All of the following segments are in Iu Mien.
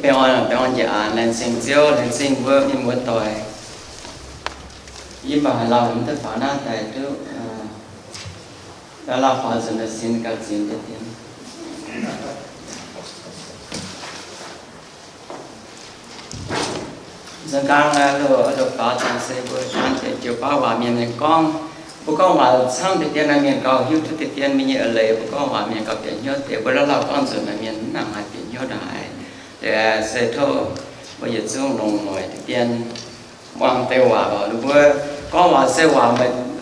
Baengh orn, baengh orn njiec aanx, laengz zingh Ziouv, laengz zingh mbuo mienh muoz-doic. Yie mv baac haaix lauh mv duqv faaux naaiv daaih duqv, lauh lauh faaux nzunc daaih sin gauh zinx deix dien. Nzunc nqaang loz, loz faaux daaih se mbuo daan deix joux baav waac mienh mienh gorngv. Mbuo gorngv waac camv deix dien naaiv mienh gauh hiuv duqv deix dien, mbuo nyei eix leiz mbuo gorngv waac mienh gauh bieqc hnyouv deix. Mbuo lauh lauh gorngv nzunc naaiv mienh mv nangc haaix bieqc hnyouv ndongc haaix. Deix se tov mbuo yietc zungv longc noic deix dien muangx deix waac oc. Ninh mbuo gorngv waac se waac,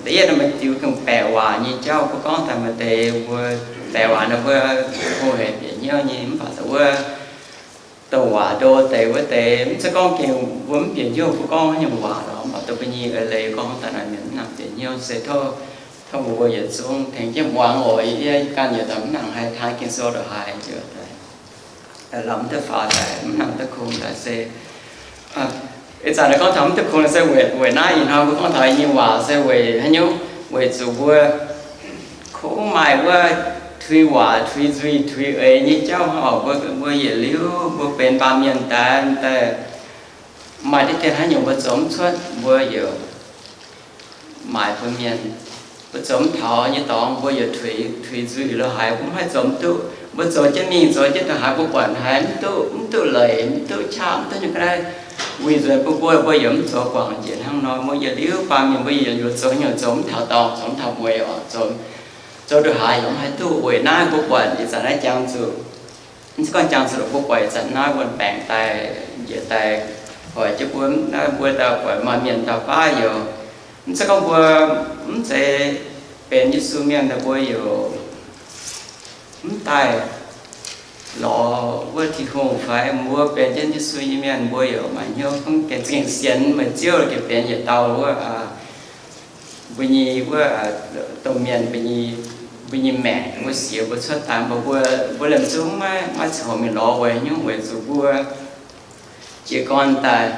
da'yietv meih diux gengh baeqc waac nyei jauv. Mbuo gorngv daaih maaih deix mbuo baeqc waac nor mbuo hungh hec bieqc hnyouv nyei, mv baac dongh wuov dongh waac ndo deix wuov deix, mv zeiz gorngv gengh mbuo mv bieqc hnyouv mbuo gorngv haaix nyungc waac lorqc, mv baac dongh mbuo nyei eix leiz gorngv daaih naaic mienh mv nangc bieqc hnyouv. Se tov, tov mbuo yietc zungv tengx jienv muangx oc. Yie ganh yietc daaih mv nangc haih taan Ging-Sou ndongc haaix, lamh mv duqv faaux daaih, mv nangc duqv kungx daaih se Ih zanc naaiv gorngv taux mv duqv kungx se weic, weic naaiv ih hnoi mbuo gorngv taux nyei waac se weic haaix nyungc? Weic zuqc mbuo kungx maaih wuov tuix waac, tuix nzuih, tuix eix nyei jauv oc. Mbuo, mbuo yietc liuz mbuo benx baamh mienh daaih, daaih maaih diqv dien haaix nyungc mbuo zoux mv cuotv, mbuo yaac maaic bun mienh. Mbuo zoux mv taux nyei dorngx, mbuo yaac tuix, tuix nzuih lo haaix, mbuo mv haih zoux mv duqv. Mbuo zoux jienv mingh, zoux jienv ndongc haaix, mbuo buatc haaix mv duqv, mv duqv leic, mv duqv qaqv, mv duqv nyungc ga'naaiv, wuic nzuonx bun mbuo, mbuo yaac mv zoux guangc njiec hnangv nor. Mbuo yietc liuz baamh mienh mbuo yaac liuz zoux haaix nyungc zoux mv taux dorngx, zoux mv taux mueiz oc, zoux, zoux ndongc haaix yaac mv haih duqv. Weic naaiv mbuo buatc ih zanc naaiv jangx zuqc, mv zeiz gorngv jangx zuqc, mbuo buatc ih zanc naaiv wuonh baengc daaih, njiec daaih, hoic jienv mbuo naaiv, mbuo daaih buatc maaih mienh dauh baav yoc, mv zeiz gorngv mbuo mv zeiz benx Yesu mienh daaih mbuo yoc mv daaih lorz wuov Tin-Hungh fai mbuo benx jienv Yesu nyei mienh mbuo yoc maaih hnyouv hnangv gengh za'gengh sienx meih Ziouv gengh benx yietc dauh wuov, mbuo nyei wuov, domh mienh mbuo nyei, mbuo nyei maengc mbuo siex mbuo cuotv daaih, mv baac mbuo, mbuo liemh zungv maiv, maiv ziangh hoc mingh lorz weic haaix nyungc, weic zuqc mbuo jiez gorn daaih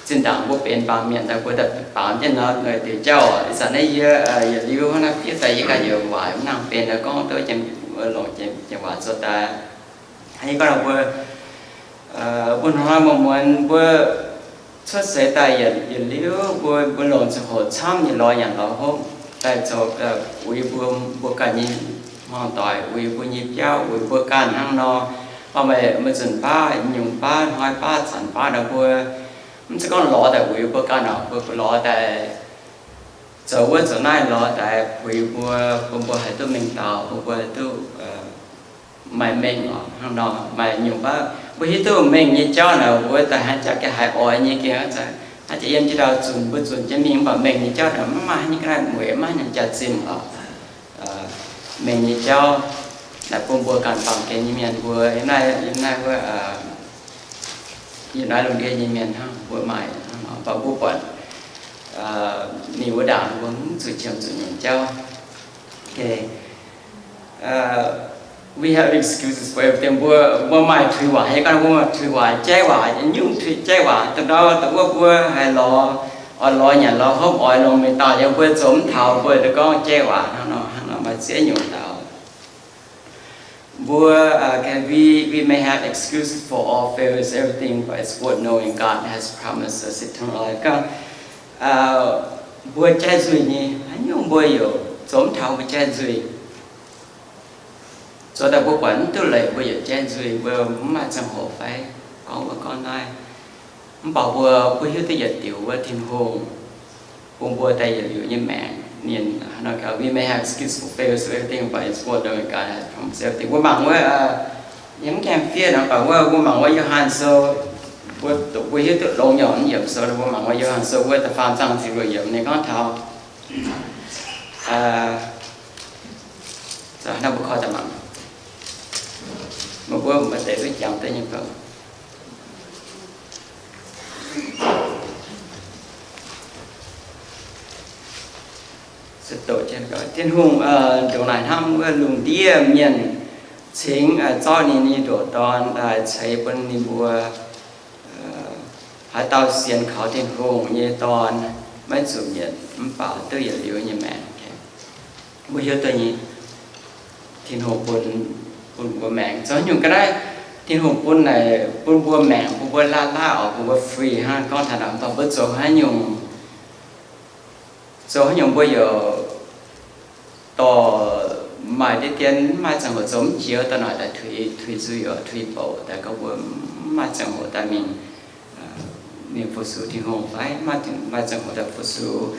zinh ndaangc mbuo benx baamh mienh daaih, mbuo daaih baamz jienv nor, diuc jauv oc. Ih zanc naaiv yie yietc liuz hnangv naaiv fiev daaih yie ganh yaac waaic mv nangc benx, gorngv duqv longc jiex waac zoux daaih. Yie gorngv mbuo, mbuo hnoi muonz mbuo cuotv seix daaih yietc liuz mbuo, mbuo longc ziangh hoc camv nyei lorz nyanc lorz hopv daaih zoux uix mbuo, mbuo ganh nyei hmuangv doic, uix mbuo nyei biauv, uix mbuo ganh hnangv nor. Orv, meih, meih zunc baav, nyungc baav, hnoi baav, zanc baav nor mbuo mv zeiz gorngv lorz daaih uix mbuo ganh oc, mbuo lorz daaih zoux wuov zoux naaiv, lorz daaih puix mbuo, bun mbuo haih duqv mengh dauh, bun mbuo haih duqv maaih mengh oc. Hnangv nor maaih nyungc baav mbuo hiuv duqv mengh nyei jauv naaic, mbuo daaih hnangv jaax gengh haiz oix nyei gengh, hnangv jaax yiem jienv ndau zunc, mbuo zunc jienv mingh mv baac mengh nyei jauv naaic mv maaih haaix nyungc ga'naaiv mueic, mv maaih haaix nyungc jaax-zinh oc. Mengh nyei jauv naaic bun mbuo ganh baamh gen nyei mienh mbuo yiem naaiv, yiem naaiv wuov, yiem naaiv lungh ndiev nyei mienh hnangv mbuo maaih hnangv nor, mv baac mbuo buatc ninh wuov ndaangc mbuo mv zuqc qiemx zuqc nyungc jauv. We have excuses for everything. Mbuo, mbuo maaih tuix waac, yie gorngv mbuo maaih tuix waac, jaiv waac, nyungc tuix jaiv waac. Dongh ndau dongh wuov mbuo haiz lorz, oix lorz nyanc lorz hopv, oix longc mengh dauh, yie mbuo zoux mv taux, mbuo daaih gorngh jaiv waac hnangv nor, hnangv nor maaih ziex nyungc daaih. Mbuo, can we, we may have excuses for all failures, everything, but it's worth knowing God has promised us eternal life. Gorngv mbuo jaiv nzuih nyei, haaix nyungc mbuo yaac zoux mv taux mbuo jaiv nzuih. Zoux daaih mbuo buatc mv duqv leic, mbuo yaac jaiv nzuih, mbuo mv maaih ziangh hoc fai gorngv wuov gorngv naaiv. Mv baac mbuo, mbuo hiuv duqv yietc diuc wuov, Tin-Hungh bun mbuo daaih yietc liuz nyei maengc. Ninh, we may have excuses for failures, everything, but it's worth knowing God has promised everything. Mbuo mangc wuov, yie mv gaengh fiev nor, mv baac wuov mbuo mangc wuov Yo^han Sou, mbuo, mbuo hiuv duqv longx nyei yiemc sou, mbuo mangc wuov Yo^han Sou wuov da'faam zaang ziepc luoqc yiemc, ninh gorngv taux, hnangv mbuo koi daaih mangc, meih mbuo maaih deix duqv jangx deix nyei fai? Tin-Hungh ndongc naaic hnamv wuov lungh ndiev mienh, cingx zorqv ninh nyei ndoqc Dorn daaih ceix bun ninh mbuo. Haaix dauh sienx kaux Tin-Hungh nyei Dorn maiv zuqc mietc, mv baac duqv yietc liuz nyei maengc. Mbuo hiuv duqv nyei, Tin-Hungh bun bun mbuo maengc. Zoux haaix nyungc ga'naaiv Tin-Hungh bun naaic, bun mbuo maengc, bun mbuo laav laav oc, bun mbuo free hnangv. Gorngv taux naaic, mv baac mbuo zoux haaix nyungc, zoux haaix nyungc mbuo yaac dorh maaih deix dien mv maaih ziangh hoc zoux mv jiex, dorh naaic daaih tuix, tuix nzuih oc, tuix bouc daaih, gorngv mbuo mv maaih ziangh hoc daaih mingh, mingh fu-sux Tin-Hungh fai mv maaih ziangh hoc daaih fu-sux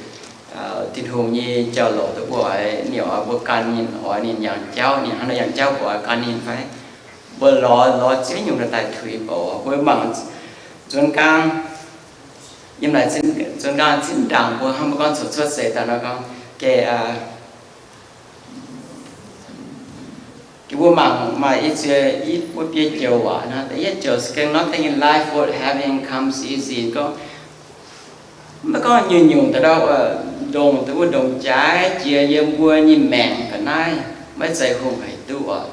Tin-Hungh nyei jauv-louc, dongh mbuo oix, ninh oix mbuo gan ninh, oix ninh yangh jauv, ninh hnangv nor yangh jauv, mbuo oix gan ninh fai? Mbuo lorz, lorz ziex nyungc daaih tuix bouc. Mbuo mangc nzuonx nqaang, yiem naaic nzuonx nqaang zinh ndaangc mbuo hnangv, mbuo gorngv coqv cuotv seix daaih nor gorngv, geh, geh mbuo mangc maaih i ziex, i buo biei joux waac nor, da'yietv joux se gorngv, nothing in life worth having comes easy. Gorngv, maiv gorngv nyungc-nyungc daaih ndongc, dongh wuov ndongc jaaix jiex yiem mbuo nyei maengc ga'naaiv maiv zeiz hungh hec duqv oc.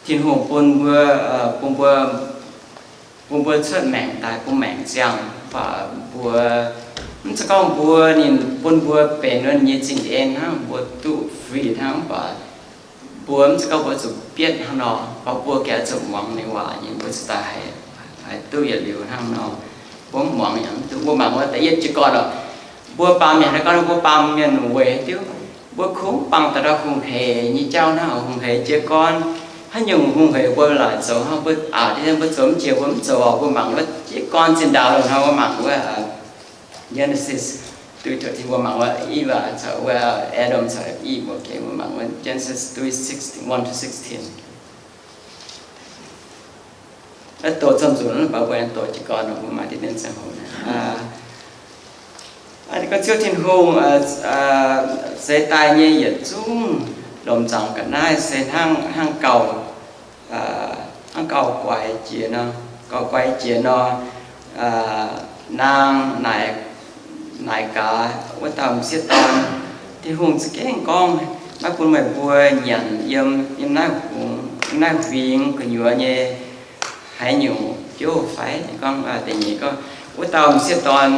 Tin-Hungh bun mbuo, bun mbuo, bun mbuo cuotv maengc daaih, bun maengc ziangh, mv baac mbuo, mv zeiz gorngv mbuo, ninh bun mbuo benx ninh nyei zingh en hnangv, mbuo duqv free hnangv, mv baac mbuo mv zeiz gorngv mbuo zuqc bietv hnangv nor, mv baac mbuo gengh zuqc muangx ninh waac nyei, mbuo ziouc daaih haih duqv yietc liuz hnangv nor. Mbuo mv muangx yaac mv duqv. Mbuo mangc wuov da'yietv jiez gorn oc. Mbuo baamh mienh, naaiv gorngv mbuo baamh mienh weic diuv, mbuo kungx bangc daaih ndau hungh hec nyei jauv hnangv, hungh hec jiez gorn. Haaix nyungc hungh hec mbuo laaic zoux hnangv, mbuo aqc deix mbuo zoux mv jiex, mbuo mv zoux oc. Mbuo mangc wuov jiez gorn zinh ndaangc loh hnoi, mbuo mangc wuov Genesis, duqv taux tin, mbuo mangc wuov Eve caux wuov Adam caux Eve, mbuo gengh mbuo mangc wuov Genesis three sixteen, one to sixteen. Naaiv doqc camv nzunc, mv baac mbuo aengx doqc jiez gorn nor, mbuo maaih deix dien ziangh hoc. Aa, gorngv Ziouv Tin-Hungh seix daaih nyei yietc zungv lomc zaangc ga'naaiv se hnangv, hnangv gauh, hnangv gauh guaix jiex nor, gauh guaix jiex nor, naang naaic, naaic gaax wuov dauh m'sieqv dorn, Tin-Hungh za'gengh gorngv, maiv bun meih mbuo nyanc yiem, yiem naaiv hungx, yiem naaiv huingx gu'nyuoz nyei haaix nyungc biouv fai? Gorngv da'nyeic gorngv, wuov dauh m'sieqv dorn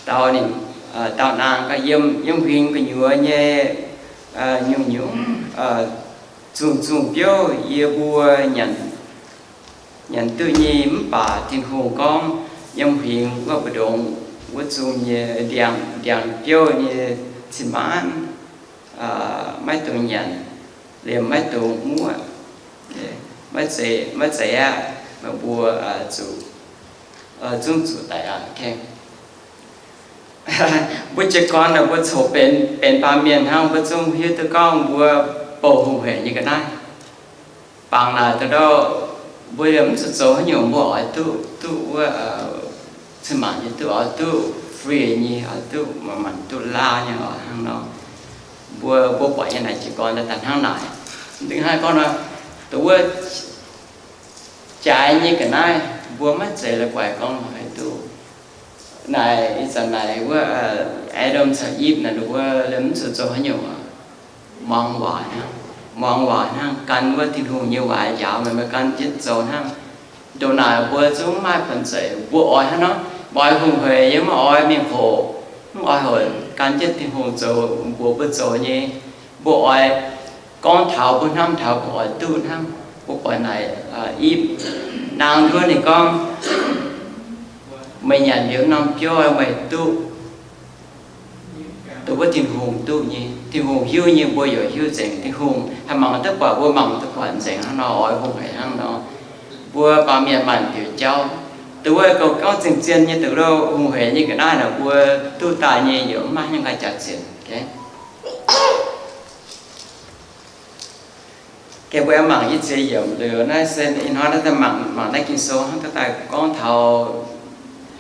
dau ninh, dau naang gorngv, yiem, yiem huingx gu'nyuoz nyei nyungc-nyungc, zungh-zungh biouv yie mbuo nyanc, nyanc duqv nyei, mv baac Tin-Hungh gorngv, yiem huingx wuov mbu'ndongx wuov zungh nyei ndiangx, ndiangx biouv nyei cin-maanv maiv dungx nyanc, liemh maiv dungx muoqv. Maiv zeiz, maiv zeiz aqv. Meih mbuo zuqc zungv zuqc daic aqv. Mbuo jiez gorn naaic, mbuo coc benx, benx baamh mienh hnangv, mbuo zungv hiuv duqv gorngv mbuo bouh hungh hec nyei ga'naaiv. Bangc naaic dongh mbuo yaac mv zuqc zoux haaix nyungc, mbuo oix duqv, duqv wuov cin-maanc nyei, duqv, oix duqv free nyei, oix duqv manc-manc duqv laanh nyei oc, hnangv nor. Mbuo, mbuo buatc nyei naaic jiez gorn daaih hnangv naaic. Mv dingc hnangv gorngv nor, dongh wuov jaaix nyei ga'naaiv mbuo maiv zeiz la'guaih gorngv haaix duqv. Naaic ih zanc naaic wuov Adam caux Eve naaic, ninh mbuo mv zuqc zoux haaix nyungc, muangx waac hnangv, muangx waac hnangv, gan wuov Tin-Hungh nyei waac njaaux meih, meih gan jienv zoux hnangv. Ndongc naaic mbuo zungv maiv banh zeic, mbuo oix hnangv nor, mbuo oix hungh hec yie mv oix mingh hoqc, mv oix hoqc, gan jienv Tin-Hungh zoux mbuox mbuo zoux nyei. Mbuo oix gorngv taux mbuo hnamv taux mbuo oix duqv hnangv. Mbuo buatc naaic Eve naang nduov ninh gorngv, meih nyanc liuz norm biouv meih duqv, dongh wuov Tin-Hungh duqv nyei. Tin-Hungh hiuv nyei, mbuo yaac hiuv nzengc. Tin-Hungh haih mangc duqv buatc, mbuo mangc duqv buatc nzengc hnangv nor, oix hungh hec hnangv nor. Mbuo baamh mienh maanc diuc jauv, dongh wuov gorngv zingh zien nyei, dongh wuov hungh hec nyei ga'naaiv naaic, mbuo duqv daaih nyei yaac mv maaih haaix nyungc ganh jaax-zinh. Gengh mbuo aengx mangc i ziex yiemc liuz naaiv se ih hnoi naaiv daaih mangc, mangc naaiv Ging-Sou hnangv daaih gorngv taux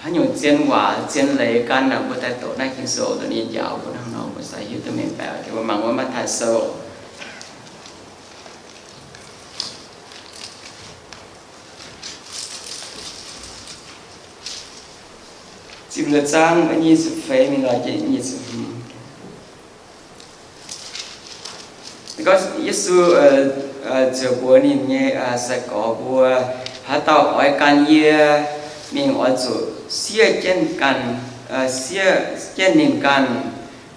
haaix nyungc zien waac zien leiz gan naaic, mbuo daaih doqc naaiv Ging-Sou dongh ninh njaaux mbuo hnangv nor, mbuo sai hiuv duqv mengh baeqc. Gengh mbuo mangc wuov Matv^taai Sou ziepc luoqc zaang, nyic ziepc feix mingh lorz nyic ziepc hmz. Gorngv Yesu ziouc mbuox ninh nyei sai-gorx mbuo, haaix dauh oix gan yie, mingh oix zuqc siev jienv ganh, siev jienv ninh ganh,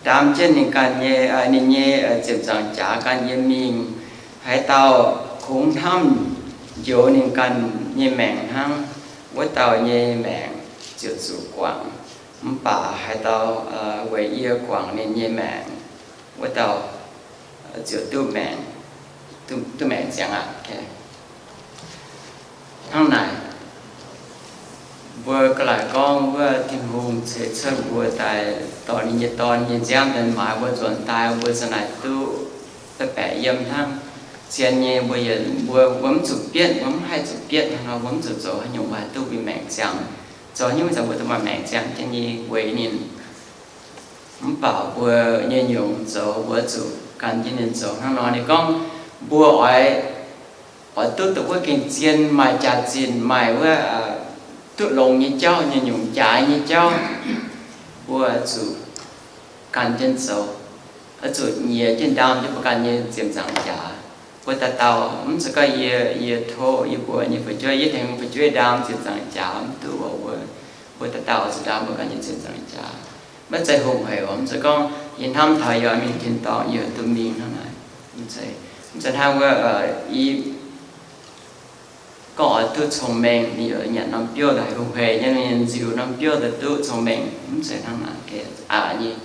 ndaam jienv ninh ganh nyei, ninh nyei ziepc nzaangc jaax gan yie mingh. Haaix dauh kungx hnamv njoux ninh ganh nyei maengc hnangv, wuov dauh nyei maengc ziouc zuqc guangc. Mv baac haaix dauh weic yie guangc ninh nyei maengc, wuov dauh ziouc duqv maengc, duqv maengc ziangx aqv. Hnangv naaic, mbuo ga'laaic gorngv wuov Tin-Hungh ceix cuotv mbuo daaih dorh ninh nyei Dorn nyei nziaamv daaih maaiz mbuo nzuonx daaih, mbuo za'naaic duqv baeqc yiem hnangv. Zien nyei mbuo, mbuo mv zuqc bietv, mbuo mv haih zuqc bietv hnangv nor, mbuo mv zuqc zoux haaix nyungc mbuo haih duqv mingh maengc ziangx. Zoux haaix nyungc mbuo zuqc maaih maengc ziangx jienv nyei weic ninh. Mv baac mbuo nyei nyungc zoux mbuo zuqc gan jienv ninh zoux hnangv nor. Ninh gorngv mbuo oix, oix duqv dongh wuov gengh zien maaih jaax-zinh, maaih wuov duqv longx nyei jauv, nyei nyungc jaaix nyei jauv, mbuo zuqc gan jienv zoux, oix zuqc nyiex jienv ndaam jienv mbuo ganh nyei ziepc nzaangc jaax. Mbuo dauh dauh, mv zeiz gorngv yie, yie tov yie mbuo nyei fu'jueiv, yie tengx fu'jueiv ndaam ziepc nzaangc jaax mv duqv oc. Mbuo, mbuo dauh dauh zuqc ndaam mbuo ganh nyei ziepc nzaangc jaax. Maiv zeiz hungh hec oc. Mv zeiz gorngv yie hnamv taux yie oix mingh tin-dorngh yie duqv mingh hnangv naaic. Mv zeiz, mv zeiz hnangv wuov i gorngv oix duqv cong-mengh, ninh yaac nyanc norm biouv daaih hungh hec nyei, ninh nziux norm biouv daaih duqv cong-mengh. Mv zeiz hnangv naaic. Aqc nyei.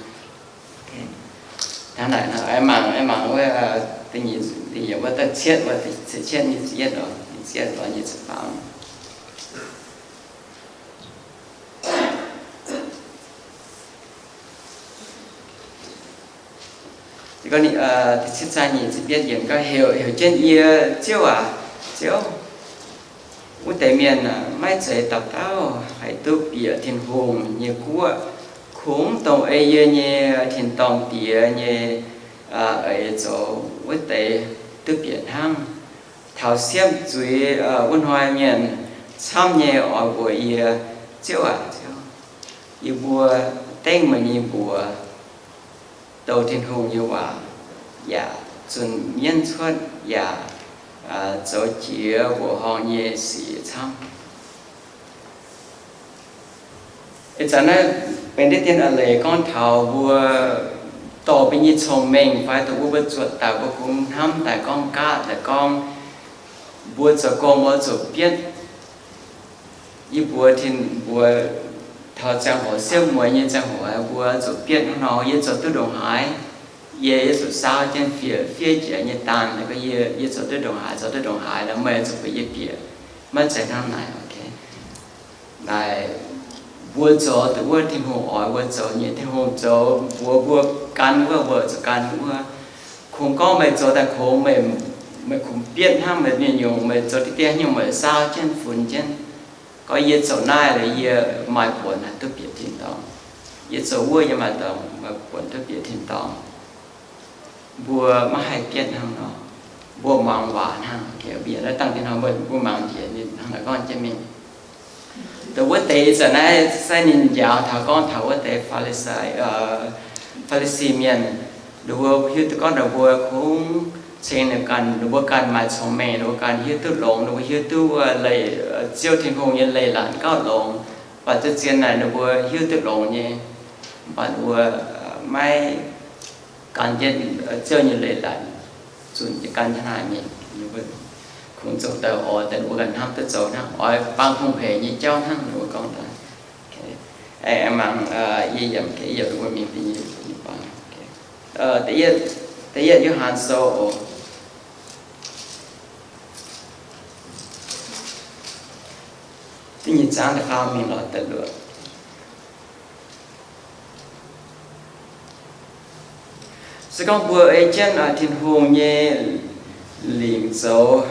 Hnangv naaic, mangc, mangc wuov, da'nyeic, da'nyeic wuov da'cietv, wuov da'cietv, nyic ziepc yietv, nyic ziepc yietv, nyic ziepc faam. Da'cietv zaang nyic ziepc yietv yiemc gau, heuc, heuc jienv yie, Ziouv aac, Ziouv, wuov deix mienh maiv zeiz dauh dauh haih duqv bieqc Tin-Hungh nyei guoqv. Kungx dongh ei yie nyei tin-dorngh Diex nyei eix zoux wuov deix duqv bieqc hnangv. Taux siepv zuiz wuov hnoi mienh camv nyei oix mbuox yie, Ziouv aac, Ziouv, yie mbuo dengv meih nyei mbuox, douh Tin-Hungh nyei waac, yaac zunh mienv cuotv, yaac zoux jiex mbuoqc horngh nyei sic camv. Ih zanc naaiv benx diqv dien a'leiz gorngv taux mbuo dorh mbuo nyei cong-mengh fai dongh mbuo, mbuo zuotc daaih, mbuo kungx hnamv daaih gorngv, gaatv daaih gorngv, mbuo zoux gong mbuo zuqc bietv. Yie mbuox tin mbuox taux ziangh hoc siepv mueiz nyei ziangh hoc, mbuo zuqc bietv hnangv nor, yie zoux duqv ndongc haaix, yie, yie zuqc saau jienv fiev, fiev jiex nyei daan, yie, yie zoux duqv ndongc haaix, zoux duqv ndongc haaix, meih zuqc bun yie bieqc. Maiv zeiz hnangv naaic. Naaic, mbuo zoux dongh wuov Tin-Hungh oix mbuo zoux nyei, Tin-Hungh zoux mbuox mbuo gan wuov, mbuo zuqc gan wuov. Kungx gorngv meih zoux daaih kungx, meih, meih kungx bietv hnangv, meih nyungc-nyungc meih zoux diqv dien haaix nyungc meih saau jienv funx jienv. Gorngv yie zoux naaiv liuz yie maaih buonc haih duqv bieqc tin-dorngh. Yie zoux wuov yie maaih dorngx, maaih buonc duqv bieqc tin-dorngh. Mbuo maiv haih bietv hnangv nor. Mbuo muangx waac hnangv. Mbuo dangh dien hnoi mbuo, mbuo mangc njiec ninh hnangv naaic gorngv jienv mingh. Dongh wuov deix ih zanc naaiv se ninh njaaux taux gorngv taux wuov deix Faa^li^si, Faa^li^si mienh, ninh mbuo hiuv duqv gorngv ninh mbuo kungx ceng ninh ganh, ninh mbuo ganh maaih cong-mengh, ninh mbuo ganh hiuv duqv longx, ninh mbuo hiuv duqv wuov leiz, Ziouv Tin-Hungh nyei leiz-latc gauh longx. Mv baac zien-zien naaic ninh mbuo hiuv duqv longx nyei, mv baac ninh mbuo maiv gan jienv Ziouv nyei leiz-latc zunc jienv gan hnangv naaic mingh. Ninh mbuo kungx zoux daaih oix daaih ninh mbuo ganh hnamv duqv zoux hnangv, oix baang hungh hec nyei jauv hnangv ninh mbuo gorngv daaih. Mangc yie yiemc, yie yiemc mbuo mingh da'nyeic, da'nyeic baang. Da'yietv Yo^han Sou oc. Da'nyeic zaang da'faam mingh lorz da'luoqc. Se gorngv mbuo ei jienv Tin-Hungh nyei lingc zoux,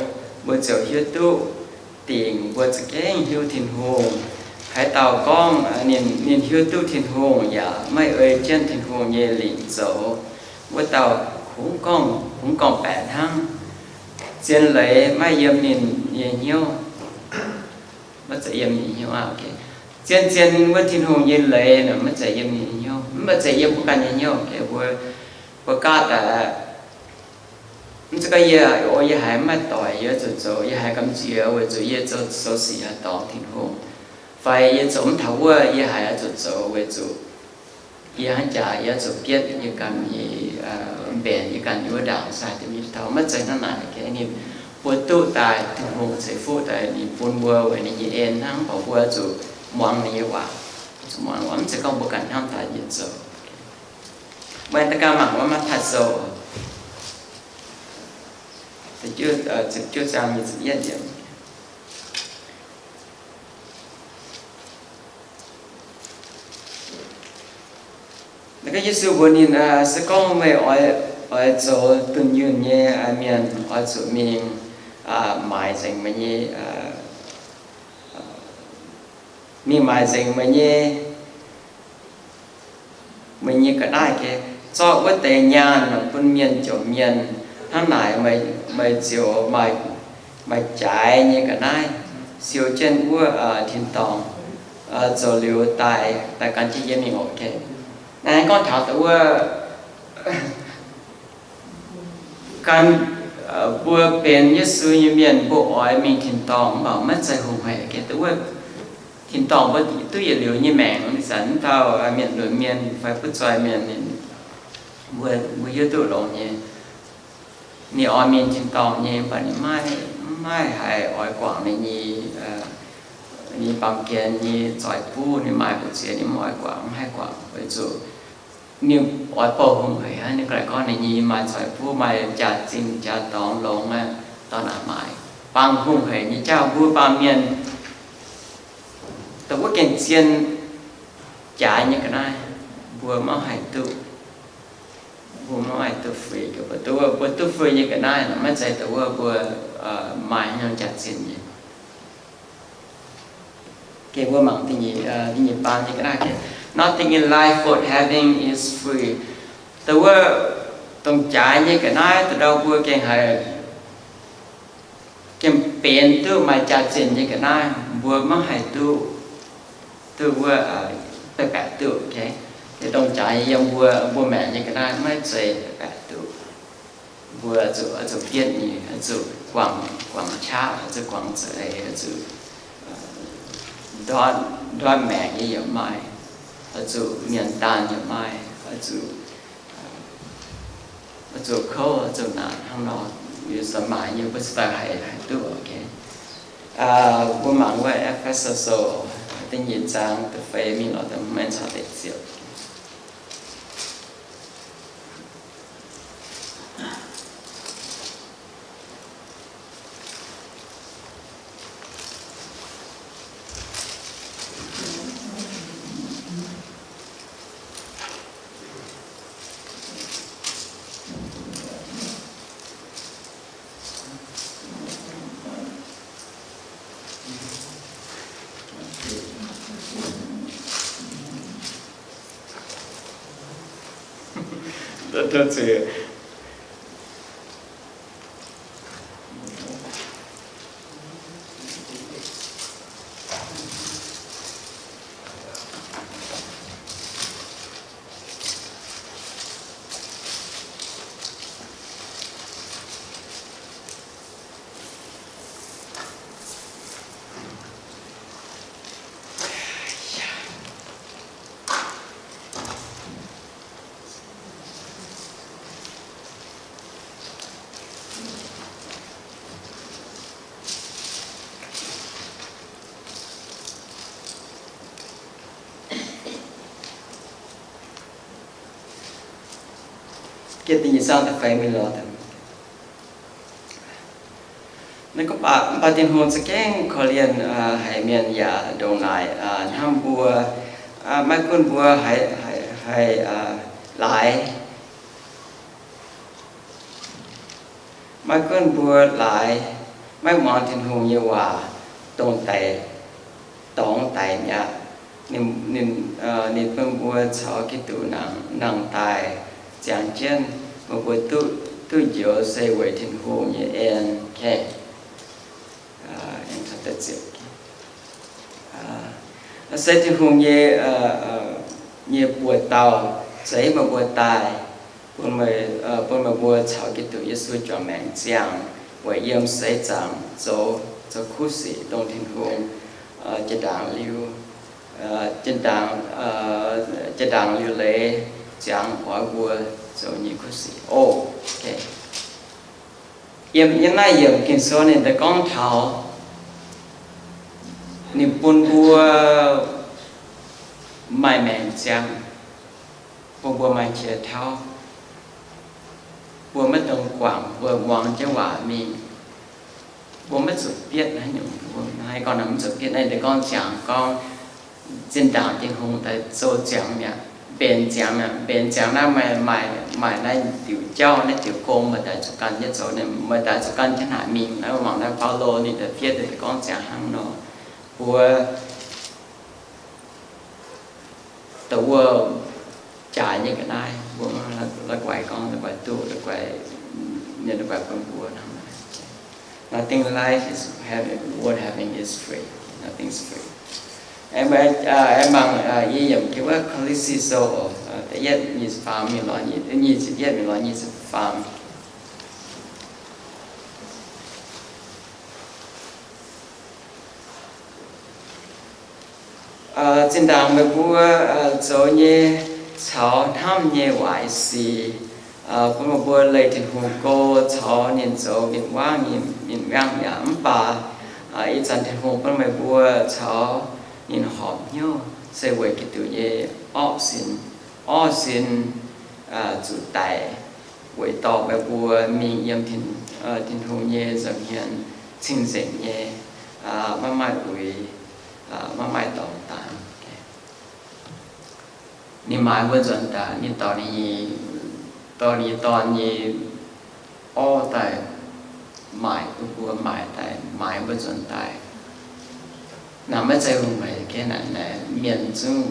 mbuo ziouc hiuv duqv dingc mbuo za'gengh hiuv Tin-Hungh. Haaix dauh gorngv ninh, ninh hiuv duqv Tin-Hungh yaac maiv ei jienv Tin-Hungh nyei lingc zoux, wuov dauh kungx gorngv, kungx gorngv-baeqc hnangv. Zien leiz maiv yiem ninh nyei hnyouv. Maiv zeiz yiem ninh hnyouv aqv. Zien-zien wuov Tin-Hungh nyei leiz maiv zeiz yiem ninh hnyouv, maiv zeiz yiem mbuo ganh nyei hnyouv. Mbuo, mbuo gaatv daaih, mv zeiz gorngv yie, o, yie haiz maiv doic, yie zuqc zoux, yie haiz gamh nziex weic zuqc yie zoux, zoux sic haih dorngc Tin-Hungh, fai yie zoux mv taux wuov, yie haiz zuqc zoux weic zuqc yie hnangv jaax, yie zuqc bietv yie ganh nyei mbenc, yie ganh nyei wuov ndaangc sai da'miev taux. Maiv zeiz hnangv naaic. Ninh mbuo duqv daaih, Tin-Hungh ceix fuqv daaih, ninh bun mbuo weic ninh nyei en hnangv, mv baac mbuo zuqc muangx ninh nyei waac. Zuqc muangx waac, mv zeiz gorngv mbuo ganh hnamv daaih njiec zoux. Meih da'ganh mangc wuov Matv^taai Sou ziepc juov zaang nyic ziepc yietv yiemc. Naaiv gorngv Yesu mbuox ninh, se gorngv meih oix, oix zoux dunh yunh nyei mienh, oix zuqc mingh maaic nzengc meih nyei, mingh maaic nzengc meih nyei, meih nyei ga'naaiv. Zorqv wuov deix nyaanh bun mienh jomc mienh. Hnangv naaic meih ziouc maaih jaaix nyei ga'naaiv siou jienv wuov tin-dorngh zoux liuz daaih, daaih gan jienv yie mingh oc. Naaiv gorngv taux dongh wuov gan, mbuo benx Yesu nyei mienh, mbuo oix mingh tin-dorngh, mv baac maiv zeiz hungh hec. Dongh wuov tin-dorngh mbuo duqv yietc liuz nyei maengc. Ih zanc wuov dauh mienh lunx mienh fai butv zoih mienh, mbuo hiuv duqv longx nyei. Ninh oix mingh tin-dorngh nyei, mv baac ninh maiv, maiv haih oix guangc ninh nyei, ninh baamh gen nyei zoih buv. Ninh maaih mbu'ziex ninh mv oix guangc, mv haih guangc, weic zuqc ninh oix bouh hungh hec. Ninh ga'naaiv gorngv ninh nyei maaih zoih buv, maaih jaax-zinh jaax-dorngx longx aqv, dorh naaic maaic. Baamh hungh hec nyei jauv mbuo baamh mienh, dongh wuov gengh zien jaaix nyei ga'naaiv, mbuo maiv haih duqv. Mbuo maiv haih duqv fuix. Mbuo duqv, mbuo duqv fuix nyei ga'naaiv maiv zeiz dongh wuov mbuo maaih haaix nyungc jaax-zinh nyei. Gengh mbuo mangc da'nyeic, da'nyeic baamh nyei ga'naaiv, nothing in life worth having is free. Dongh wuov, dongh jaaix nyei ga'naaiv dongh ndau mbuo gengh haiz, gengh benx duqv maaih jaax-zinh nyei ga'naaiv, mbuo maiv haih duqv, duqv wuov, baeqc baeqc duqv. Dongh jaaix yiem mbuo, mbuo maengc nyei ga'naaiv maiv zeiz baeqc baeqc duqv. Mbuo zuqc, zuqc bietv nyei, zuqc guangc, guangc qaqv, zuqc guangc za'eix, zuqc ndortv, ndortv maengc nyei yaac maaih, zuqc mienh daanh yaac maaih, zuqc, zuqc kouv, zuqc naanc hnangv nor, liuz se maaih nyei mbuo cingx daaih haih, haih duqv. Mbuo mangc wuov E^fe^so Sou da'nyeic zaang da'feix mingh lorz da'hmz caux da'ziepc. Naaiv gorngv baac, mv baac Tin-Hungh za'gengh korv-lienh haic mienh yaac ndongc naaic hnamv mbuo. Maiv gunv mbuo haih, haih, haih laaix, maiv gunv mbuo laaix maiv muangx Tin-Hungh nyei waac, dongh daic, dorngx daic mi'aqv. Ninh, ninh, ninh bun mbuo caux Giduc nangh, nangh daaih ziangx jienv, meih mbuo duqv, duqv njoux se weic Tin-Hungh nyei en. Se Tin-Hungh nyei, nyei buoz-dauh zeix meih mbuo daaih, bun meih, bun meih mbuo caux Giduc Yesu juangc maengc ziangh, weic yiem seix zaangc zoux, zoux kuv sic dongh Tin-Hungh jiex ndaangc liuz, jiex ndaangc, jiex ndaangc liuz leiz ziangx oix mbuo zoux nyei kuv sic oc. Yiem, yiem naaiv yiemc Ging-Sou ninh daaih gorngv taux ninh bun mbuo maaih maengc ziangx, bun mbuo maaih qiex tauv, mbuo maiv dungx guangc, mbuo muangx jienv waac mingh. Mbuo maiv zuqc bietv haaix nyungc, mbuo maiv gorngv maiv zuqc bietv. Naaiv deix gorngv ziangx gorngv zinh ndaangc Tin-Hungh daaih zoux ziangx mi'aqv, mbenc ziangx mi'aqv. Mbenc ziangx naaiv maaih, maaih, maaih naaiv diuc jauv, naaiv diuc gong meih daaih zuqc gan jienv zoux, meih daaih zuqc gan jienv haaix mingh. Naaiv mangc naaiv Baulo ninh daaih fiev deix gorngv ziangx hnangv nor. Mbuo da'wuov jaaix nyei ga'naaiv, mbuo la'guaih gorngv, la'guaih duqv, la'guaih, ninh la'guaih bun mbuo hnangv naaic. Nothing life is having, worth having is free. Nothing is free. Aengx mangc, aengx mangc yie yiemc jienv wuov Ko^li^si Sou, da'yietv nyic ziepc faam mingh lorz nyic, nyic ziepc yietv mingh lorz nyic ziepc faam. Zinh ndaangc meih mbuo zoux nyei caux hnamv nyei waaic sic, bun meih mbuo leih Tin-Hungh go caux ninh zoux win-wangv nyei, win-wangv mi'aqv. Mv baac ih zanc Tin-Hungh bun meih mbuo caux ninh horpc hnyouv se weic Giduc nyei orqv sin. Orqv sin zuqc daic weic dorh meih mbuo mingh yiem Tin-Hungh nyei nza'hmien cing-nzengc nyei, maiv maaih uix, maiv maaih dorngx daaih. Ninh maaiz mbuo nzuonx daaih, ninh dorh ninh nyei, dorh ninh nyei Dorn nyei orv daaih maaic bun mbuo, maaic daaih, maaiz mbuo nzuonx daaih. Naaic maiv zeiz hungh meix ga'naaiv, mienh zungv,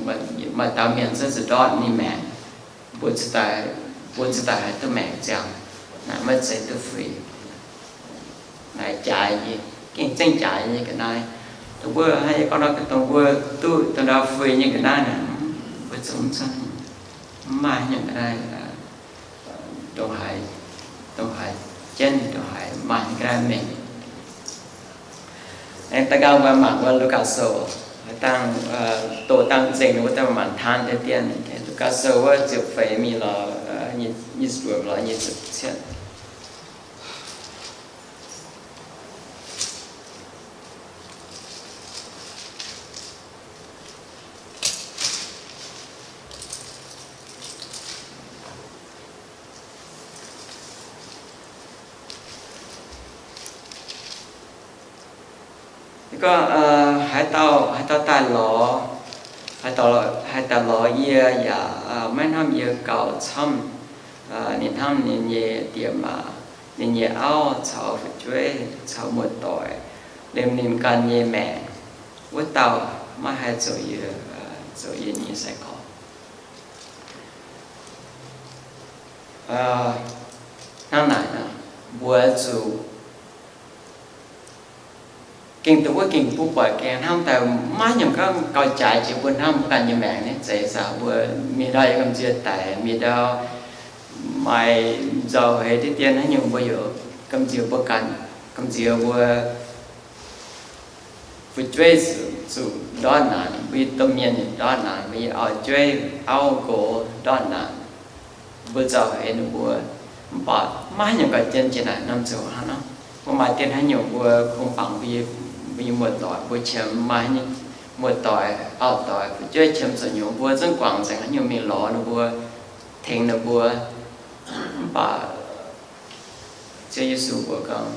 maaih dauh mienh zungv zuqc ndortv ninh maengc, mbuo cingx daaih, mbuo cingx daaih haih duqv maengc ziangh. Naaic maiv zeiz duqv fui. Naaic jaaix nyei, gengh zengv jaaix nyei ga'naaiv. Dongh mbuo haih gorngv nor, dongh mbuo duqv dongh ndau fui nyei ga'naaiv naaic, mbuo zungv mv cuotv, mv maaih haaix nyungc ga'naaiv dongh haaix, dongh haaix jienv, dongh haaix maaih ga'naaiv mengh. Aengx da'nqaang mbuo mangc wuov Lugaa Sou, dangh, doqc dangh nzengc wuov dangh mangc taan deix dien. Lugaa Sou wuov ziepc feix mingh lorz nyic ziepc luoqc lorz nyic ziepc cietv. Gorngv, haaix dauh, haaix dauh daaih lorz, haaix dauh, haaix dauh lorz yie yaac maiv hnamv yie gauh camv, ninh hnamv ninh nyei diex maac, ninh nyei auv caux fu'jueiv caux muoz-doic, liemh ninh ganh nyei maengc, wuov dauh maiv haih zoux yie, zoux yie nyei sai-gorx. Hnangv naaic, mbuo zuqc gengh dongh wuov gengh butv buatc gengh hnamv daaih maiv nyungc gauh jaaix jiex mbuo hnamv mbuo ganh nyei maengc nyei zeiz. Mbuo mingh ndau yaac gamh nziex daic, mingh ndau maaih nzauh heix diqv dien haaix nyungc mbuo yaac gamh nziex mbuo ganh, gamh nziex mbuo fu'jueiv zuqc ndortv naanc, mbuo nyei domh mienh ndortv naanc, mbuo nyei auv-jueiv auv nqox ndortv naanc, mbuo nzauh heix ninh mbuo. Mv baac maiv haaix nyungc gauh jienv jiex naaic norm ziangh hoc hnangv nor. Mbuo maaih dien haaix nyungc mbuo kungx bangc mbuo nyei muoz-doic, mbuo qiemx maaih haaix nyungc muoz-doic, auv-doic, fu'jueiv qiemx zoux nyungc, mbuo zungv guangc nzengc haaix nyungc mingh lorz ninh mbuo, tengx ninh mbuo. Mv baac Ziouv Yesu mbuox gorngv,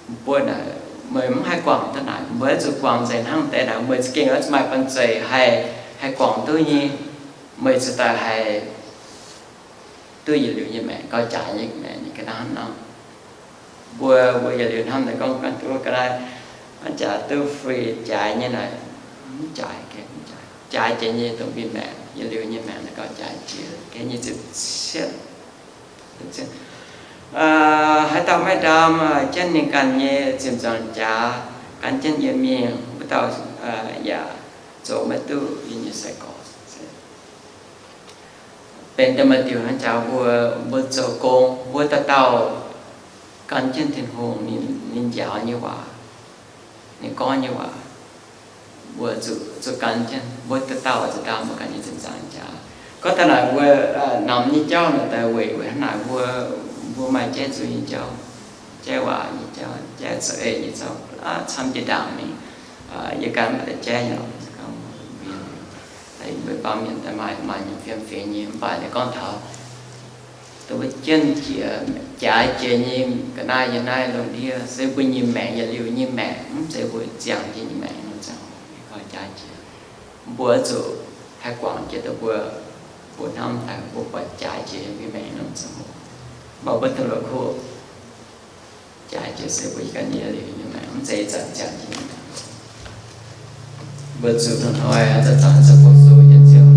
mbuo naaic, meih mv haih guangc duqv naaic, meih oix zuqc guangc nzengc hnangv deix naaic, meih za'gengh oix zuqc maaih banh zeic haih, haih guangc duqv nyei. Meih cingx daaih haih duqv yietc liuz nyei maengc, gauh jaaix nyei maengc, ninh ga'naaiv hnangv nor. Mbuo, mbuo yietc liuz hnamv daaih gorngv, gorngv duqv ga'naaiv, mv jaaix duqv fui jaaix nyei naaic, mv jaaix, jaaix jiex nyei dongh mbuo maengc, yietc liuz nyei maengc naaic gauh jaaix jiex, ga'nyiec ziepc cietv. Haaix dauh maiv ndaam jienv ninh ganh nyei ziepc nzaangc jaax gan jienv yie mingh, wuov dauh yaac zoux maiv duqv yie nyei sai-gorx. Benx da'maah diuc hnangv jaax mbuo, mbuo zoux gong, mbuo dauh dauh gan jienv Tin-Hungh ninh njaaux nyei waac, ninh gorngv nyei waac, mbuo zuqc gan jienv, mbuo dauh dauh zuqc ndaam mbuo ganh nyei ziepc nzaangc jaax. Gorngv daaih naaic mbuo namx nyei jauv naaic daaih weic, weic hnangv naaic mbuo, Mbuo maaih jaiv zuiz nyei jauv, jaiv waac nyei jauv, jaiv za'eix nyei jauv, aav, camv jiex ndaangc mingh. Yie ganh mv baac jaiv nyei lorqc. Mbuo baamh mienh daaih maaih, maaih nyei fiem fingx nyei, mv baac ninh gorngv taux dongh mbuo jienv jiex, jaaix jiex nyei ga'naaiv yiem naaiv lungh ndiev se mbuo nyei maengc, yietc liuz nyei maengc, mv zeiz mbuo ziangh jienv nyei maengc nor ziangh hoc, jaaix jiex. Mbuo zuqc haih guangc jiex dongh mbuo, mbuo hnamv daaih mbuo buatc jaaix jiex nyei maengc nor ziangh hoc. Mv baac mbuo duqv la'kuqv jaaix jiex se mbuo ganh nyei liuz nyei maengc, mv zeiz zanc ziangh jienv nyei maengc. Mbuo zuqc hnoi-hnoi zanc-zanc zuqc bun zuqc nyei ziouc.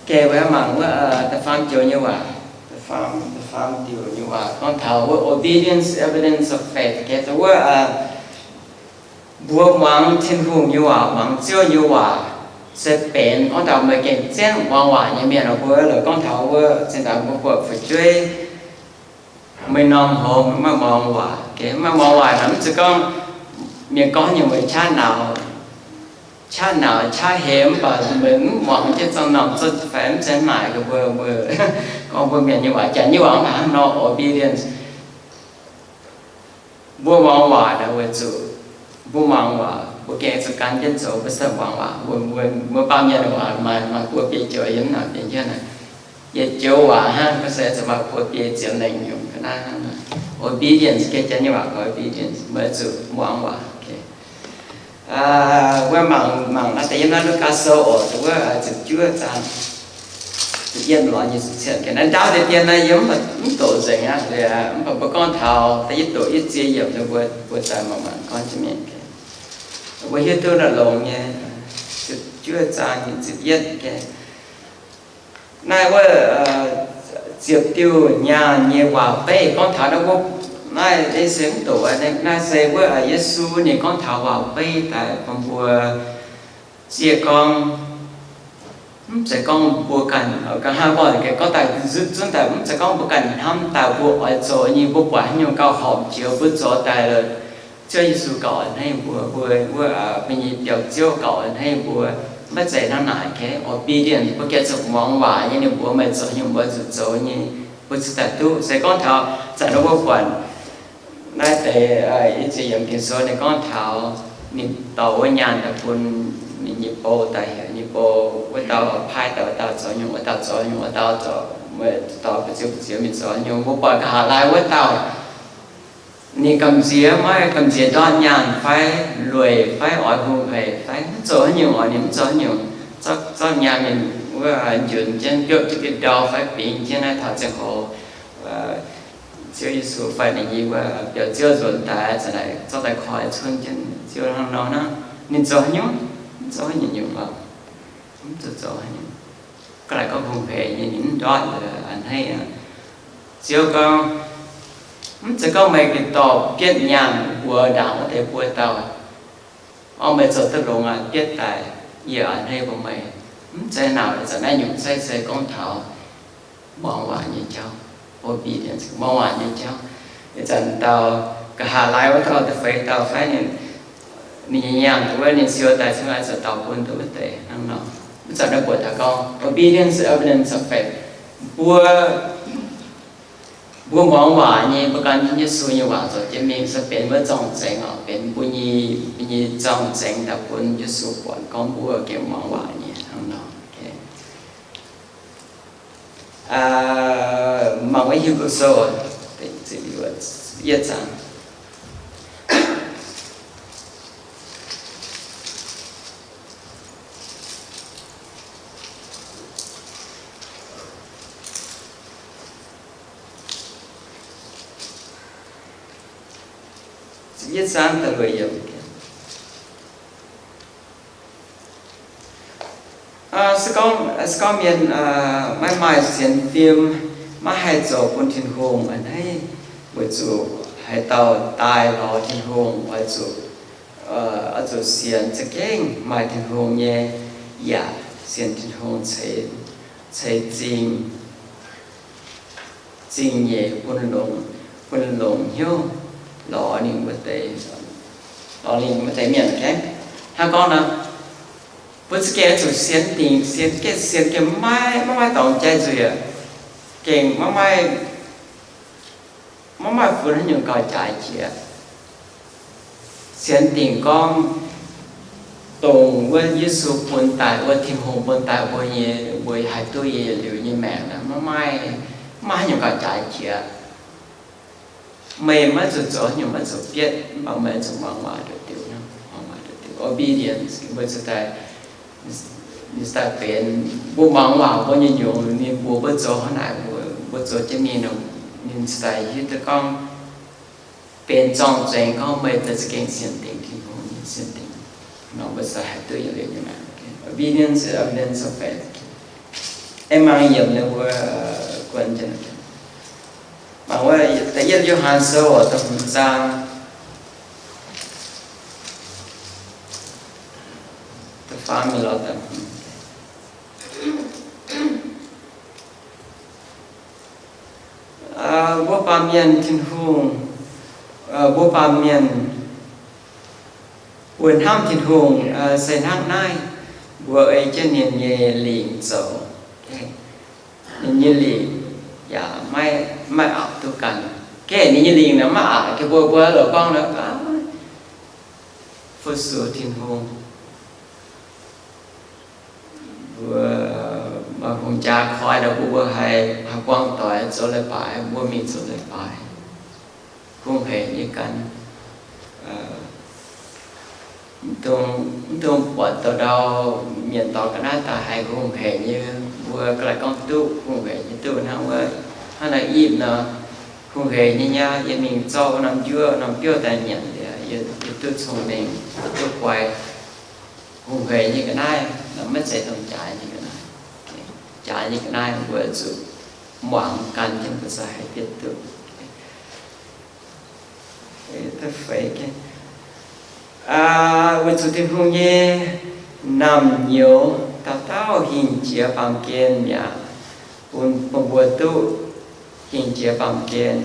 Geh wuov mangc wuov da'faam joux nyei waac, da'faam, da'faam diuc nyei waac gorngv taux wuov obedience evidence of faith. Geh wuov, mbuo muangx Tin-Hungh nyei waac, muangx Ziouv nyei waac, se benx gorngv taux meih gengh ziangh muangx waac nyei mienh oc. Mbuo lorqc gorngv taux wuov zinh ndaangc mbuo buatc fu'jueiv meih norm hoc meih maiv muangx waac. Geh, maiv muangx waac nor mv zeiz gorngv mienh gorngv nyei meih qaqv nauz, qaqv nauz qaqv hemx, mv baac meih mv muangx jienv zong norm zotv fai mv zeiz naaic ga'mbuo, mbuo gorngv mbuo mienh nyei waac, janx nyei waac mv baac hnangv nor obedience. Mbuo muangx waac naaic weic zuqc mbuo muangx waac, mbuo gengh zuqc gan jienv zoux, mbuo se muangx waac. Mbuo, mbuo, mbuo baamh mienh waac maaih, maaih buo biei joux yiem naaic, biei jienv naaic. Yietc joux waac hnangv, mbuo se zuqc maaih buo biei ziepc lengh nyungc ga'naaiv hnangv naaic. Obedience, geh janx nyei waac gorngv obedience, mbuo zuqc muangx waac. Wuov mangc, mangc naaiv deix yiem naaiv Lugaa Sou oc, wuov ziepc juov zaang, ziepc yietv lorz nyic ziepc cietv. Naaiv ndaauv deix dien naaiv yie mv doqc nzengc aqv, mv baac mbuo gorngv taux da'yietv doqc yietv ziex yiemc, mbuo, mbuo daaih mangc mangc gorngv jienv mingh. Mbuo hiuv duqv naaiv longx nyei, ziepc juov zaang nyic ziepc yietv. Naaiv wuov ziepc diuh nyaanh nyei waac-beiv gorngv taux naaiv, naaiv se mv doqc, naaiv se wuov Yesu ninh gorngv taux waac-beiv daaih bun mbuo zieqv gorngv, mv zeiz gorngv mbuo ganh, ga'hnangv gorngv daaih zunv daaih, mv zeiz gorngv mbuo ganh hnamv daaih mbuo oix zoux nyei, mbuo buatc haaix nyungc gauh horpc jiex mbuo zoux daaih, Ziouv Yesu gauh a'hneiv mbuo, mbuo wuov, mbuo nyei biauv-ziouv gauh a'hneiv mbuo. Maiv zeiz hnangv naaic, obedience, mbuo gengh zuqc muangx waac nyei, ninh mbuox meih zoux nyei, mbuo zuqc zoux nyei, mbuo cingx daaih duqv. Se gorngv taux zanc wuov mbuo buatc naaiv deix i ziex yiemc Ging-Sou ninh gorngv taux ninh dorh wuov nyaanh daaih bun ninh nyei bou daaih heuc ninh nyei bou, wuov dauh paaiv daaih wuov dauh zoux nyungc, wuov dauh zoux nyungc, wuov dauh zoux, wuov dauh ba'ziex ba'ziex mingh zoux nyungc. Mbuo buatc nqa'haav laai wuov dauh ninh gamh nziex maiv gamh nziex ndortv nyaanh fai lueic fai oix hungh haic fai mv zoux haaix nyungc oc, ninh mv zoux haaix nyungc. Zorqv nyaanh mingh wuov njunc jienv biopv jienv ndau fai bingx jienv naaiv taux ziangh hoc Ziouv Yesu fai ninh nyei wuov biauv-ziouv nzuonx daaih, za'naaic zorqv daaih koi cunv jienv Ziouv hnangv nor hnangv. Ninh zoux haaix nyungc? Mv zoux haaix nyungc nyungc oc. Mv zuqc zoux haaix nyungc. Ga'naaiv gorngv hungh hec nyei, ninh mv ndortv a'hneiv aqv. Ziouv gorngv, mv zeiz gorngv meih gengh dorh bietv nyaanh mbuox ndaangc wuov deix buo dauh, orv, meih zoux duqv longx aqv, bietv daaih, yie a'hneiv bun meih. Mv zeiz naaic, zanc naaiv nyungc zeiv se gorngv taux muangx waac nyei jauv, obedience, muangx waac nyei jauv. Ih zanc dauh nqa'haav laai wuov dauh da'feix dauh fai ninh, ninh nyei nyaanh wuov ninh siou daaih cingx oix zuqc dorh bun duqv wuov deix hnangv nor. Mv zanc naaiv mbuox taux gorngv obedience is evidence of faith. Mbuo, mbuo muangx waac nyei, mbuo gan Yesu nyei waac zoux jienv mingh se benx wuov zorng-zengx oc, benx mbuo nyei, mbuo nyei zorng-zengx daaih bun Yesu buatc gorngv mbuo gengh muangx waac nyei hnangv nor. Mangc wuov Hipv^lu Sou, yietv zaang. Yietv zaang da'luoqc yiemc. Se gorngv, se gorngv mienh maiv maaih sienx fim, maiv haih zoux bun Tin-Hungh a'hneiv, weic zuqc haaix dauh daaih lorz Tin-Hungh oix zuqc, oix zuqc sienx za'gengh maaih Tin-Hungh nyei yaac sienx Tin-Hungh ceix, ceix zingh, zingh nyeic bun longx, bun longx hnyouv lorz ninh wuov deix, lorz ninh wuov deix mienh. Hnangv gorngv nor, Mbuo za'gengh zuqc sienx dingc, sienx gengh sienx gengh maiv, maiv maaih dorngx jai nzuih aqv. Gengh maiv maaih, maiv maaih funx haaix nyungc gauh jaaix jiex. Sienx dingc gorngv dongh wuov Yesu bun daaih, wuov Tin-Hungh bun daaih mbuo nyei, mbuo haih duqv yietc liuz nyei maengc naaic, maiv maaih, maiv maaih haaix nyungc gauh jaaix jiex. Meih maiv zuqc zoux haaix nyungc, maiv zuqc bietv, mv baac meih zuqc muangx waac nduqc diuc, muangx waac nduqc diuc. Obedience, mbuo zuqc daaih, ninh daaih benx, mbuo muangx waac mbuo nyei nyungc, ninh mbuox mbuo zoux hnangv naaic, mbuo, mbuo zoux jienv mingh nor, ninh daaih hiuv duqv gorngv benx zorng-zengx gorngv meih za'gengh sienx dingc Tin-Hungh nyei, sienx dingc nor, mbuo se haih duqv yietc liuz nyei maengc. Obedience is evidence of faith. Aengx mangc yiemc ninh mbuo guon jienv. Mangc wuov da'yietv Yo^han Sou da'hmz zaang, da'faam mingh lorz da'hmz. Mbuo baamh mienh Tin-Hungh, mbuo baamh mienh mbuo hnamv Tin-Hungh se hnangv naaiv, mbuo ei jienv ninh nyei lingc zoux. Ninh nyei lingc yaac maiv, maiv aqc duqv ganh. Gengh ninh nyei lingc naaic maiv aqc, gengh mbuo, mbuo lorz gorngv naaic, fu-sux Tin-Hungh. Mbuo maaih hungh jaa koi nor, mbuo, mbuo haih, haih buangh doic zoux leiz-baaix, mbuo mingh zoux leiz-baaix. Hungh hec nyei gan. Mv dungx, mv dungx buatc douh ndau mienh dorh ga'naaiv daaih haih hungh hec nyei. Mbuo ga'naaiv gorngv duqv hungh hec nyei duqv hnangv wuov, hnangv naaiv ipv nor, hungh hec nyei nyei, yie mingh zorqv wuov norm njuov, norm biouv daaih nyanc, yie, yie duqv cong-mengh, yie duqv guai. Hungh hec nyei ga'naaiv maiv zeiz dongh jaaix nyei ga'naaiv. Jaaix nyei ga'naaiv mbuo zuqc muangx gan jienv mbuo se haih bietv duqv. Weic zuqc Tin-Hungh nyei naamh nyouz dauh dauh hingh jiex baamh gen mi'aqv, bun, bun mbuo duqv hingh jiex baamh gen,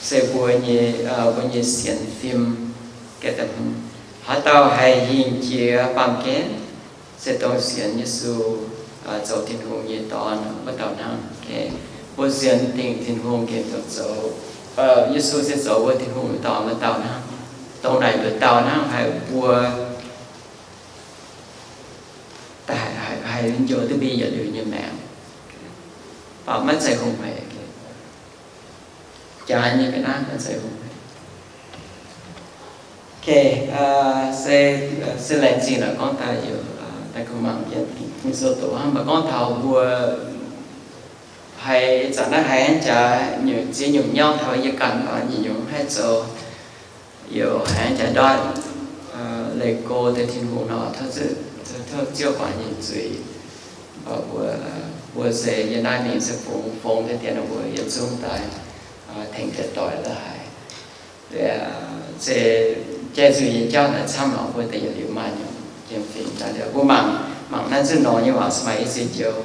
se mbuo nyei, mbuo nyei sienx fim. Haaix dauh haih hingh jiex baamh gen? Se dongh sienx Yesu zoux Tin-Hungh nyei Dorn wuov dauh hnangv. Mbuo sienx dingc Tin-Hungh gengh dongh zoux, Yesu se zoux mbuo Tin-Hungh nyei Dorn wuov dauh hnangv. Dongh naaic nduqc dauh hnangv haih mbuo haih, haih njoux duqv mbuo yietc liuz nyei maengc, mv baac maiv zeiz hungh hec. Jaaix nyei ga'naaiv maiv zeiz hungh hec. Se, se laengz zingh naaic gorngv daaih yoc, daaih kungx mangc jienv Ging-Sou doqc hnangv, mv baac gorngv taux mbuo haiz zanc naaiv haiz jaax nyungc ziex nyungc nyauv taux yie ganh, nyungc-nyungc haih zoux, yoc haiz jaax ndortv leih go deix Tin-Hungh nor, tov Ziouv guangc nyei zuiz. Mv baac mbuo, mbuo se yie naaiv mingh se fungx, fungx deix dien mbuo yietc zungv daaih tengx deix doic la'haic. Se jai zuiz nyei jauv naaic camv lorqc, mbuo deix yietc liuz maaih nyungc jiem fingx daaih liuz. Mbuo mangc, mangc naaiv zunv norm nyei waac se maaih i ziex joux.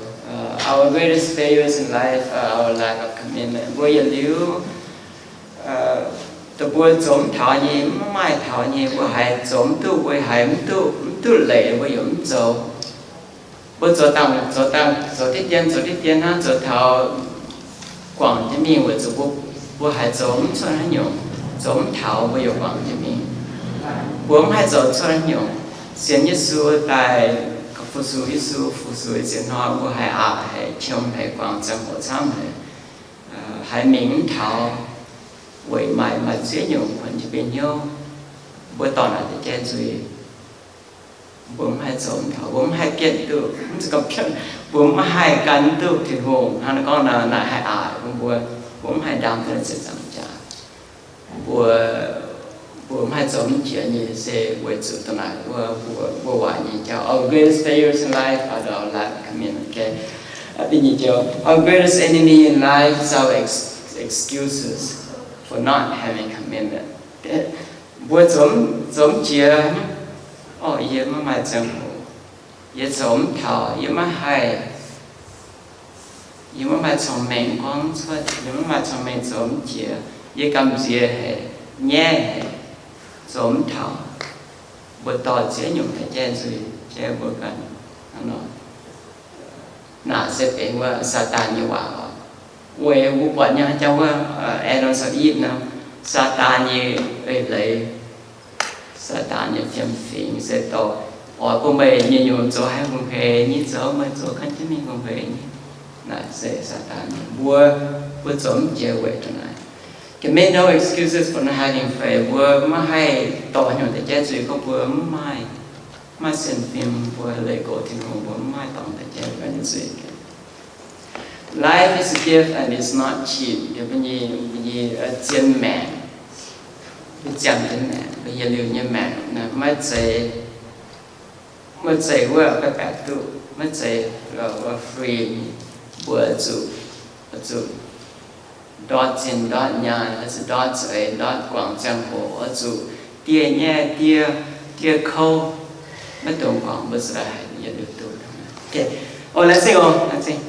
Our greatest failures in life are our lack of commitment. Mbuo yietc liuz, dongh mbuo zoux mv taux nyei, mv maaih taux nyei, mbuo haiz zoux mv duqv, mbuo haiz mv duqv, mv duqv leiz, mbuo yaac mv zoux. Mbuo zoux dangh, zoux dangh, zoux diqv dien, zoux diqv dien hnangv, zoux taux guangc jienv mingh weic zuqc mbuo, mbuo haiz zoux mv cuotv haaix nyungc, zoux mv taux mbuo yaac guangc jienv mingh. Mbuo mv haih zoux cuotv haaix nyungc. Sienx Yesu daaih fu-sux Yesu, fu-sux ih ziex hnoi mbuo haiz aqc haic, qiemx haic, guangc ziangh hoc camv haic, haiz mingh mv taux, weic maaih, maaih ziex nyungc kuonx jienv mbuo hnyouv. Mbuo dorh naaic deix jai nzuih, mbuo mv haih zoux mv taux, mbuo mv haih bietv duqv, mv zeiz gorngv bietv, mbuo mv haih gan duqv Tin-Hungh. Hnangv naaiv gorngv naaic, naaic haih aqc bun mbuo, mbuo mv haih ndaam duqv naaiv ziepc nzaangc jaax. Mbuo, mbuo mv haih zoux mv jiex nyei se weic zuqc dongh naaic wuov mbuo, mbuo waaic nyei jauv. Our greatest failures in life are our lack of commitment. Our greatest enemy in life is our ex-, excuses for not having commitment. Mbuo zoux, zoux mv jiex, orv, yie maiv maaih ziangh hoc, yie zoux mv taux, yie maiv haih, yie maiv maaih cong-mengh gorngv cuotv, yie maiv maaih cong-mengh zoux mv jiex, yie gamh nziex haic, nyaiv haic, zoux mv taux. Mbuo dorh ziex nyungc haic jai nzuih jai mbuo ganh. nor. Naaic se benx wuov Saadaan nyei waac oc. Weic mbuo buatc nyei jauv wuov, Adam caux Eve nor, Saadaan nyei eix leiz, Saadaan nyei fiem-fingx se dorh oix bun meih nyei nyungc zoux haaix nyungc hei nyei zoux, meih zoux ganh jienv mingh nyungc hei nyei. Naaic se Saadaan nyei. Mbuo, mbuo zoux mv jiex weic naaic. Can make no excuses for not having faith. Mbuo maiv haih dorh nyungc deix jaiv zuiz gorngv mbuo mv maaih, maaih sienx fim, mbuo leih gox Tin-Hungh, mbuo mv maaih dorngx deix jaiv zuiz. Life is a gift and it's not cheap. Mbuo nyei, mbuo nyei zien maengc, mbuo ziangh jienv maengc, mbuo yietc liuz nyei maengc naaic maiv zeiz, maiv zeiz wuov baeqc baeqc duqv, maiv zeiz wuov free. Mbuo zuqc, zuqc ndortv zinh ndortv nyaanh, oix zuqc ndortv zuqc eix ndortv guangc ziangh hoc, oix zuqc dieh nyaiv dieh, dieh kouv, maiv dungx guangc, mbuo zuqc haiz yietc liuz duqv. Laengz zingh oc, laengz zingh.